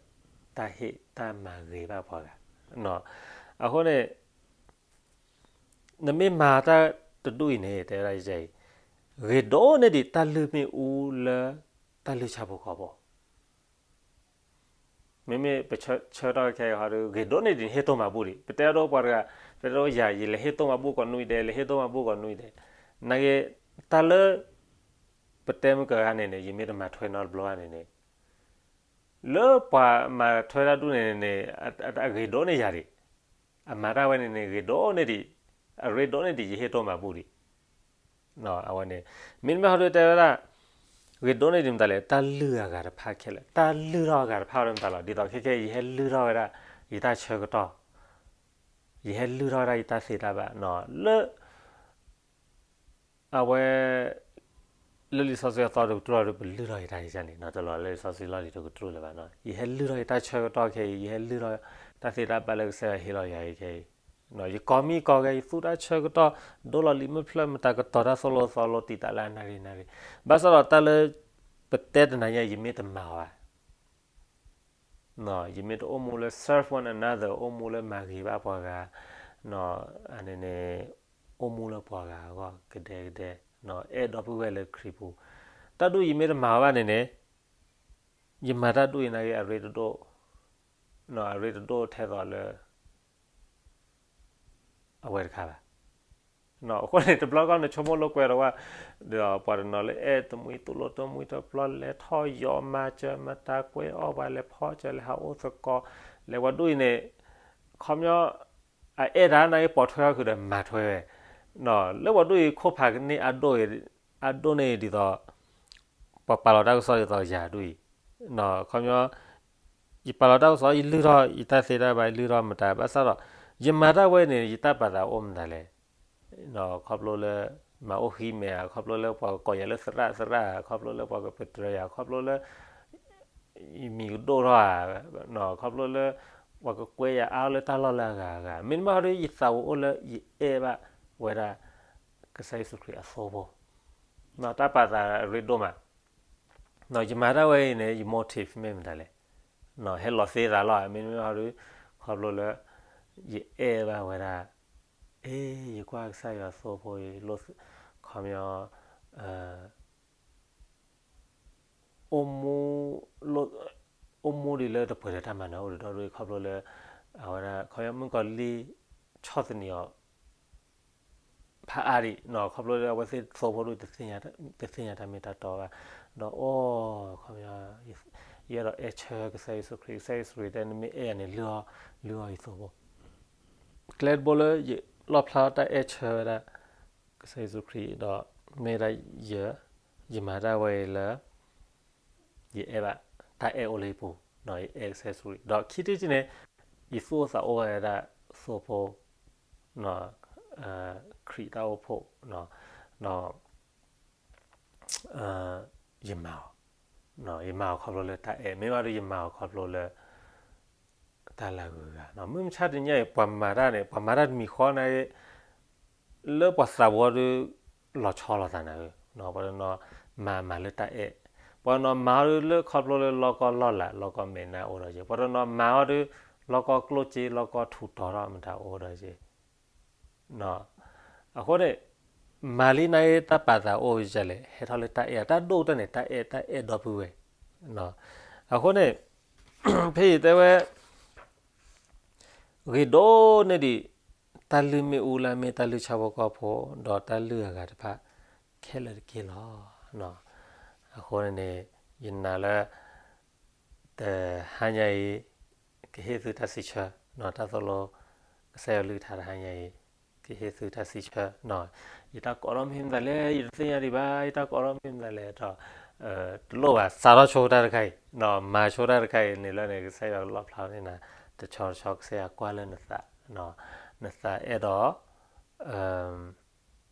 တၢ်ဟ့ၣ်တၢ်မၤဂ့ၤဘၣ်ပှၤဂၤ. အဃိန့ၣ် နမ့ၢ်မၤတၢ်တဒူၣ်အံၤန့ၣ် တဲဝဲဒၣ်အံၤ, ဂ့ၤဒိၣ်န့ၢ်ဒံးတၢ်လုၢ်မ့ၣ်အူလၢတၢ်လုၢ်ဆၣ်ဖိကီၢ်ဖိ မ့မ့ၢ်ပဆၢထီၣ်ခဲအံၤဟီဒီး ဂ့ၤဒိၣ်န့ၢ်ဒံး ဟ့ၣ်တိၢ်မၤဘူၣ်ဒံး. ပတဲအဒိပှၤတဂၤ, ပတဲဒိယၤ ယလဲၤဟ့ၣ်တိၢ်မၤဘူၣ်ကိးနွံဒဲး, လဲၤဟ့ၣ်တိၢ်မၤဘူၣ်ကိးနွံဒဲး. နာ်က့ တၢ်လၢ ပတဲမုၢ်ကဂၤန့ၣ်န့ၣ် ယမ့ၢ်တမၤထွဲနီတဘျီဘၣ်န့ၣ်န့ၣ်, လၢပှၤမၤထွဲတၢ်ဒူၣ်န့ၣ်န့ၣ် အဂ့ၤဒိၣ်န့ၢ်ယၤဒံး, အမၤတၢ်ဝဲန့ၣ်န့ၣ် ဂ့ၤဒိၣ်န့ၢ်ဒံး, အရ့ဒိၣ်န့ၢ်ဒံး ယဟ့ၣ်တိၢ်မၤဘူၣ်ဒံး. အဝဲန့ၣ် မ့တမ့ၢ်ဟီဒုးတဲဝဲဒၣ် ဂ့ၤဒိၣ်န့ၢ်ဒံးမတၤလဲၣ်, တၢ်လုၢ်အဂၤတဖၣ်ခဲလၢာ်, တၢ်လုၢ်ထီၣ်အဂၤတဖၣ်ဝဲဒၣ်မတၤလီၤ. ဒ်သိးခဲခဲအံၤ ယဟဲလုၢ်ထီၣ်ဝဲဒၣ် ယတၢ်ဆၢကတီၢ် ယဟဲလုၢ်ထီၣ်ဝဲဒၣ်ယတၢ်သ့တၢ်ဘၣ်နီၤ လၢ အဝဲ လၢလံာ်စီဆှံအသီတကတြူၢ်ဒီး ပလုၢ်ထီၣ်ယတၢ်ယန့ၣ်နီၤ တလီၤလၢလံာ်စီဆှံလီၢ်လံၤတကတြူၢ်လၢၤဘၣ်နီၤ ယဟဲလုၢ်ထီၣ်ယတၢ်ဆၢကတီၢ်ခဲအံၤ ယဟဲလုၢ်ထီၣ်တၢ်သ့တၢ်ဘၣ်လၢကစၢ်ယွၤဟ့ၣ်လီၤယၤအံၤခဲအံၤ ယကိးမံၤကိးဂၤ ယသူတၢ်ဆၢကတီၢ် ဒိလီၤလံာ်မုၢ်ဖျၢၣ် မတၤကတီၤတၢ်သိၣ်လိသီလိတံာ်တာ်လၢအနၣ်ရံၣ်နၣ်ရံၣ် ဘၣ်ဆၣ်ဒီးတၢ်လၢ ပတဲတနၤညါ ယမ့ၢ်တမၤအီၤဘၣ် ယမ့ၢ်တအိၣ်မူလၢ serve one another အိၣ်မူလၢမၤဂ့ၤဘၣ်ပှၤဂၤ န့ၣ်န့ၣ် အိၣ်မူလၢပှၤဂၤအဂီၢ်ကဒဲကဒဲ အဲၣ်ဒီပုၢ်ဝဲၢ်လၢခရံာ်ပူၤ တၢ်ဒ်အံၤယမ့ၢ်တမၤအီၤဘၣ်န့ၣ်န့ၣ် ယမၤတၢ်ဒ်အံၤနာ်က့ အရ့တဒိၣ် အရ့တဒိၣ်ထဲသိးလၢ အဝဲတခါဘၣ် အဃိန့ၣ် တဘျီခီနဆိကမိၣ်လိာ်ကွဲဒီးဝဲ ဒီးပှၤတနီၤလၢအဲၣ်တမှံၤ သူၣ်လိတမှံၤတပျီ လဲၤထီၣ်ယီၤ မၤစၢၤမတၤ ကွဲအီၣ်ပှၤ လဲၤဖီစၢၤ လဲၤဟးအိၣ်သကိး လဲၤပှၤဒ်အံၤန့ၣ် ခီပညီ အအဲၣ်တၢ်နာ်က့ ပိာ်ထွဲအီၤဃုာ်ဒီးမၤထွဲဝဲ လၢပှၤဒ်အံၤ ခိၣ်ဖးကန့ၢ်အဒိၣ်အံၤ အဒိၣ်န့ၢ်ဒ်သိး ပှၤပာ်လီၤတၢ်ကစီၣ်ဒ်သိးယၤဒ်အံၤ ခီပညီ ယပာ်လီၤတၢ်ကစီၣ် ယလုၢ်ထီၣ်ယတၢ်သ့တၢ်ဘၣ် ယလုၢ်ထီၣ်မတၤ ဘၣ်ဆၣ်ဒီး ယမၤတၢ်ဝဲန့ၣ် ယတၢ်ပာ်သးအိၣ်မတၤလဲၣ် ခီဖျိလၢ မၤအိၣ်ဃံမဲာ်ဧါ ခီဖျိလၢပှၤကကိးယၤလၢသရၣ်သရၣ် ခီဖျိလၢပှၤကပတြၢၤယၤ ခီဖျိလၢ ယမံၤကဒိၣ်ထီၣ်ဧါ ခီဖျိလၢ ပှၤကကွဲယၤအါလၢတၢ်လီၢ်လၢအဂၤအဂၤ မ့တမ့ၢ်ဟီဒီး ယသးဝဲအိၣ်လၢယအဲၣ်ဘၣ်ဝဲဒၣ် ကစၢ်ယ့ၣ်ၡူးခရံာ်အသိဖိ တၢ်ပာ်သးရ့ဒိၣ်မး ယမၤတၢ်ဝဲအံၤန့ၣ် ယ motive မ့ၢ်မတၤလဲၣ် ဟဲလီၤသ့သးလီၤ မ့တမ့ၢ်ဟီဒီး ခီဖျိလၢ ယအဲၣ်ဘၣ်ဝဲဒၣ် အ့ ယကွၢ်ကစၢ်ယွၤသိဖိအံၤ ခီပညီ အိၣ်မူ အိၣ်မူဒံးလၢတပှဲၤဒီးတၢ်မၤနၢၤအိၣ်ဒီးဒီး ခီဖျိလၢ အဝဲဒၣ် ခီပညီမုၣ်ကီၤလံၢ် ဆီၣ်သနံးအီၤ ဖးအါဒံး ခီဖျိလၢအဝဲသ့ၣ်သိဖိဒိၣ် တသ့ၣ်ညါတၢ်မ့ၢ်တၢ်တီဘၣ် ဒီးအိၣ် ခီပညီ ယအဲၣ်ဒိးအဲၣ်ဆၢကစၢ်ယ့ၣ်ၡူးခရံာ် ကစၢ်ယ့ၣ်ၡူးခရံာ်တဲ နမ့ၢ်အဲၣ်ယၤန့ၣ် လုၢ်အီၣ် လုၢ်အီၣ်ယသိဖိ ကျဲတဘိလၢယလီၣ်ဖျါတၢ်အဲၣ်ဆၢဝဲဒၣ် ကစၢ်ယ့ၣ်ၡူးခရံာ်ဒီး မ့ၢ်ဒၣ်ယ ယမၤတၢ်ဝဲအံၤလၢ ယအဲၣ်ဘၣ် တၢ်အဲၣ်အိၣ်လၢယပူၤ ယအဲၣ်ကစၢ်ယ့ၣ်ၡူးခရံာ် ဒီးခံထံၣ်တထံၣ်န့ၣ် ယသူၣ်အိၣ်သးအိၣ်ဝဲဒၣ်သိဖိ ခရံာ်တၢ်အိၣ်ဖှိၣ် ဒီး ယမၤအီၤ ယမၤအီၤခီဖျိလၢတၢ်အဲၣ် မ့ၢ်ဘၣ်ဒီးယမၤအီၤခီဖျိလၢ တၢ်လၢအဂုၤအဂၤ မုၢ်မဆါတနံၤအံၤ ပှၤမၤတၢ်န့ၣ် ပှၤမၤတၢ်တမံၤဃီန့ၣ် လၢပှၤသးပူၤအီၤဒီး လီၤဆီလိာ်သးနၤဧၢ, ပှၤတနီၤမၤမၤလၢတၢ်အဲၣ်, ပှၤတနီၤမၤအီၤဒီးလၢခီဖျိလၢလီၢ်ကီၢ်လီၢ်လၤ လီၢ်ကီၢ်မဲာ်နါအိၣ်ဒီးယဲ, ပှၤတနီၤမၤအီၤဒီး လီၢ်ကီၢ်ကျိၣ်စ့ လီၢ်ကီၢ်ထူးတီၤထီၣ်မတၤအိၣ်ဒီးယဲ အဃိန့ၣ် မၤလံနာ်က့ တၢ်ပာ်သးအိၣ်ဒ်လဲၣ် ဟဲထီၣ်လၢတၢ်အဲၣ် တၢ်ဒိၣ်ကတၢၢ်န့ၣ် တၢ်အဲၣ် တၢ်အဲၣ်ဒီပုၢ်ဝဲၢ်, အဃိန့ၣ် ဖဲအံၤတဲဝဲ ဂ့ၤဒိၣ်န့ၢ်ဒံး တၢ်လုၢ်မ့ၣ်အူလၢအမ့ၢ်တၢ်လုၢ်ဆၣ်ဖိကီၢ်ဖိ ဒီးတၢ်လုၢ်အဂၤတဖၣ် ခဲလၢာ်တက့ၢ်လီၤ. အဃိန့ၣ်န့ၣ် ယနာ်လၢ တဟါညါအံၤ ကဟ့ၣ်သုတၢ်စံးဆၢ, တၢ်သိၣ်လိ ကစၢ်ယွၤကလုၢ်ကထါတဟါညါအံၤ ကဟ့ၣ်သုတၢ်စံးဆၢ, ယတၢ်ကိးထီၣ်မ့ၢ်မတၤလဲၣ် ယတသ့ၣ်ညါဒံးဘၣ် ယတၢ်ကိးထီၣ်မ့ၢ်မတၤလဲၣ်ဒီး တလိၣ်ဘၣ် စးထီၣ်ဆိတၢ်တခါအံၤ, မၤဆိတၢ်တခါအံၤန့ၣ်လၢန့ၣ် ကစၢ်ယွၤကလီၣ်ဖျါန့ၢ်နၤ တဆီတဆီ ကစၢ်ယွၤကွၢ်လၢနသး, နသးအဲၣ်ဒိး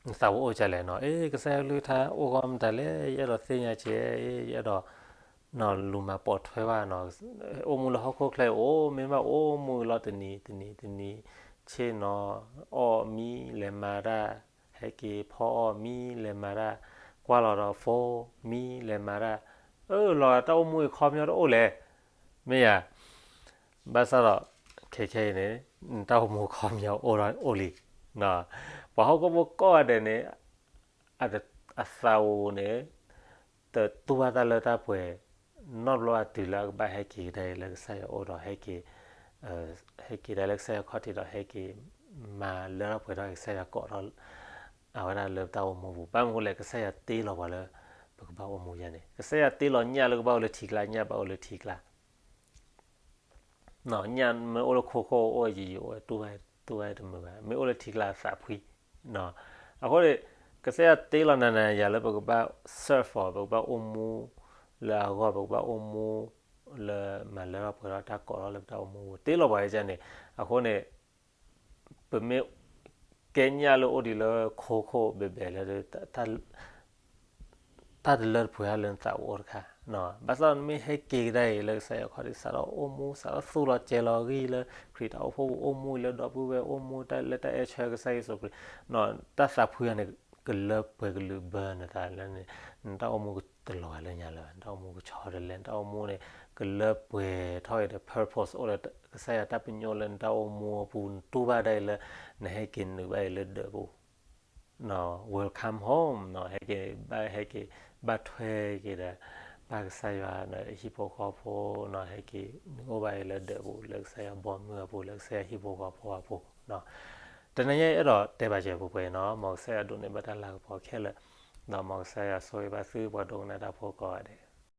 နသးဝဲအိၣ်ဒ်လဲၣ်နီၤ, အ့ ကစၢ်ယွၤကလုၢ်ကထါအိၣ်ဂီၢ်မတၤလဲၣ်, ယအဲၣ်ဒိးသ့ၣ်ညါက့ၤ, ယအဲၣ်ဒိး နီၤလူၤမၤပိာ်ထွဲဘၣ်နီၤ, အိၣ်မူလၢဟီၣ်ခိၣ်ချၢအံၤ အိၣ်မ့ၢ်ဘၣ်အိၣ်မူလီၤတနံၤတနံၤတနံၤ, ဆ့ၣ်နီၤ အီၣ်မံ လဲၤမၤတၢ်, ဟဲက့ၤဖီအီၣ်မံ လဲၤမၤတၢ်, ကွၢ်လီၤဒီး phone မံ လဲၤမၤတၢ်, အၢ လီၤတၢ်အိၣ်မူအံၤခီပညီတအိၣ်လဲၣ်, မ့ၢ်ဧါ. ဘၣ်ဆၣ်ဒီး ခဲခဲအံၤန့ၣ် နတၢ်အိၣ်မူခီပညီအိၣ်လံ, ပှၤဟီၣ်ခိၣ်ဖိကိးဂၤဒဲးန့ၣ် အသးအိၣ်န့ၣ် တတူၢ်ဘၣ်တၢ်လၢတၢ်ပှဲၤ နီတဘျီဘၣ်တုၤလၢအကဘၣ်ဟဲက့ၤကဒါအံၤလၢကစၢ်ယွၤအိၣ်ဒီး ဟဲက့ၤ ဟဲက့ၤဒၣ်လၢကစၢ်ယွၤခီၣ်ထံးဒီး ဟဲက့ၤမၤလၢထီၣ်ပှဲၤထီၣ်ကစၢ်ယွၤကိးထီၣ် အဝဲဒၣ်လၢပတၢ်အိၣ်မူပူၤ, ဘၣ်မနုၤအဃိလဲၣ် ကစၢ်ယွၤတ့လီၤပှၤလၢ ပကဘၣ်အိၣ်မူယဲန့ၣ်, ကစၢ်ယွၤတ့လီၤညၣ်လၢကဘၣ်အိၣ်လၢထံကျါ, ညၣ်ဘၣ်အိၣ်လၢထံကျါ ညၣ်မ့ၢ်အိၣ်လၢခိခိၣ်အိၣ်ယံာ်ယံာ်အိၣ် တူၢ်ဝဲတမုာ်ဘၣ်, မ့ၢ်အိၣ်လၢထံကျါသးဖှံ, အဃိန့ၣ် ကစၢ်ယွၤတ့လီၤနၤနၤယၤလၢပကဘၣ် serve အီၤ, ပကဘၣ်အိၣ်မူလၢအဂီၢ်, ပကဘၣ်အိၣ်မူလၢမၤလၢထီၣ်ပှဲၤထီၣ်တၢ်ကိးထီၣ်လၢပတၢ်အိၣ်မူပူၤ, တ့လီၤပှၤယဲန့ၣ်, အဃိန့ၣ် ပမ့ၢ်ကဲညၣ်လၢအိၣ်ဒံးလၢခိခိၣ်ဘဲဘဲလၢ တၢ်တလၢတပှဲၤလၢနသးအိၣ်တခါ, ဘၣ်ဆၣ်နမ့ၢ်ဟဲက့ၤကဒါအံၤလၢကစၢ်ယွၤခီၣ်ထံး စးထီၣ်အိၣ်မူ စးထီၣ်သူၣ်လီၤစဲၤလီၤဂံၢ်လၢခရံာ်တၢ်အိၣ်ဖှိၣ်ပူၤ အိၣ်မူလၢဒီပုၢ်ဝဲၢ် အိၣ်မူတၢ်လၢတၢ်အဲၣ်ဆၢကစၢ်ယ့ၣ်ၡူးခရံာ်, တၢ်သးဖှံအံၤန့ၣ် ကလၢပှဲၤကလုာ်ဘၢနသးလၢန့ၣ်, နတၢ်အိၣ်မူကတလီၤဂာ်လၢညါလၢၤဘၣ်, နတၢ်အိၣ်မူကဆီတလဲ, နတၢ်အိၣ်မူန့ၣ် ကလၢပှဲၤထီၣ်က့ၤဒီး purpose အိၣ်ဒီးကစၢ်ယွၤတၢ်ပညိၣ်လၢနတၢ်အိၣ်မူအပူၤ နတူၢ်ဘၣ်ဒၣ်အံၤလၢ နဟဲက့ၤနုာ်ဘၣ်အံၤလၢဒၢးပူၤ welcome home နီၤ, ဟဲက့ၤဘၣ် ဟဲက့ၤဘၣ်ထွဲက့ၤဒီး ပၢ်ကစၢ်ယွၤဒီးဟံၣ်ဖိဃီဖိနီၤ, ဟဲက့ၤနုာ်အိၣ်ဘၣ်အံၤလၢဒၢးပူၤ လၢကစၢ်ယွၤဘီမုၢ်အပူၤ လၢကစၢ်ယွၤဟံၣ်ဖိဃီဖိအပူၤနီၤ. တနံၤညါအံၤအဲၣ်ဒိးတဲဘၣ်စၢၤပှဲၤပှဲၤအံၤနီၤ, မ်ကစၢ်ယွၤဒိးန့ၢ်ဘၣ်တၢ်လၤကပီၤခဲလၢာ်, ဒီးမ်ကစၢ်ယွၤဆိၣ်ဂ့ၤဘၣ်သုပှၤဒိကနၣ်တၢ်ဖိကိးဂၤဒဲး.